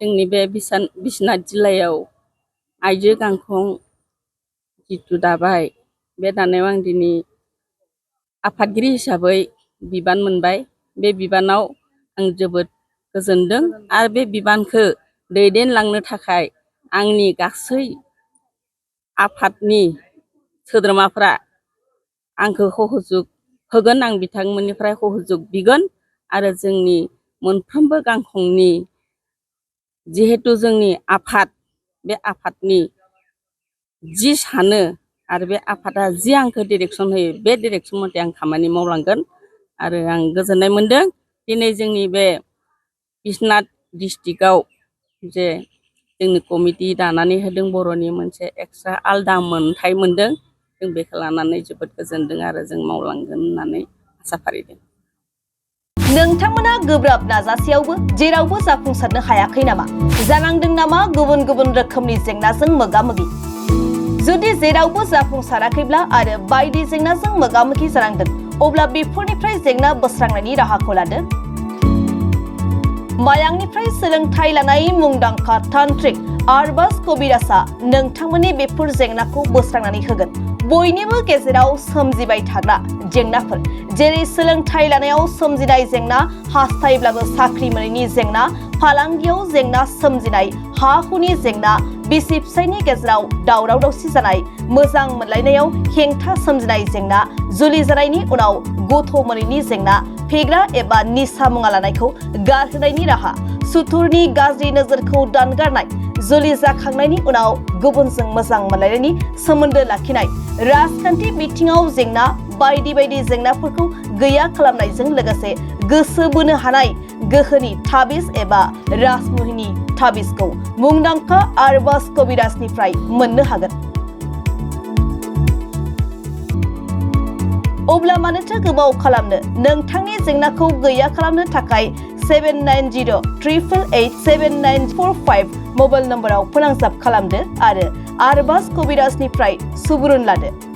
जोंनि बे बिश्वनाथ जिल्लायाव आइजो गांखं जिथु दाबाय बे दानायाव आं दिनै आफादगिरि हिसाबै बिबान मोनबाय। बे बिबानाव आं जोबोद गोजोनदों आरो बे बिबानखौ दैदेनलांनो थाखाय आंनि गासै आफादनि सोद्रोमाफ्रा आंखौ सहजुग होगोन। आं बिथांमोननिफ्राय सहजुग बिगोन आरो जोंनि मोनफ्रोमबो गांखंनि जिहेतु जोंनि आफाद बे आफादनि जि सानो आरो बे आफादा जि आंखौ डिरेक्सन होयो बे डिरेक्सन मथे आं खामानि मावलांगोन आरो आं गोजोननाय मोनदों। दिनै जोंनि बे बिश्वनाथ डिस्ट्रिक्टआव जे जोंनि कमिटि दानानै होदों बर'नि मोनसे एक्सट्रा आलदा मोनथाय मोनदों। जों बेखौ लानानै जोबोद गोजोनदों आरो जों मावलांगोन होननानै आसा फारिदों। नोंथांमोना गोब्राब नाजासेयावबो जेरावबो जाफुंसारनो हायाखै नामा? जानांदों नामा गुबुन गुबुन रोखोमनि जेंनाजों मोगा-मोगि? जुदि जेरावबो जाफुंसाराखैब्ला आरो बायदि जेंनाजों मोगा-मोगि जानांदों, अब्ला बेफोरनिफ्राय जेंना बोस्रांनायनि राहाखौ लादो। मायांनिफ्राय सोलोंथाइ लानाय मुंदांखा तान्त्रिक आरबाज कबिराजआ नोंथांमोननि बेफोर जेंनाखौ बोस्रांनानै होगोन। बयनिबो गेजेराव सोमजिबाय थाग्रा जेंनाफोर जेरै सोलोंथाइ लानायाव सोमजिनाय जेंना, हास्थायब्लाबो साख्रि मोनैनि जेंना, फालांगियाव जेंना सोमजिनाय, हा-हुनि जेंना, बिसि-फिसायनि गेजेराव दावराव-दावसि जानाय, मोजां मोनलायनायाव हेंथा सोमजिनाय जेंना, जुलि जानायनि उनाव गथ' मोनैनि जेंना, फेग्रा एबा निसा मुवा लानायखौ गारहोनायनि राहा, सुथुरनि गाज्रि नोजोरखौ दानगारनाय, जुलि जाखांनायनि उनाव गुबुनजों मोजां मोनलायनायनि सोमोन्दो लाखिनाय, राजखान्थि बिथिङाव जेंना, बायदि बायदि जेंनाफोरखौ गैया खालामनायजों लोगोसे गोसो बोनो हानाय गोहोनि ताबिज एबा राजमुहिनि ताबिजखौ मुंदांखा आरबाज कबिराजनिफ्राय मोननो हागोन। अब्ला मानोथो गोबाव खालामनो? नोंथांनि जेंनाखौ गैया खालामनो थाखाय 7908887945 मबाइल नम्बराव फोनांजाब खालामदो आरो आरबाज कबिराजनिफ्राय सुबुरुन लादो।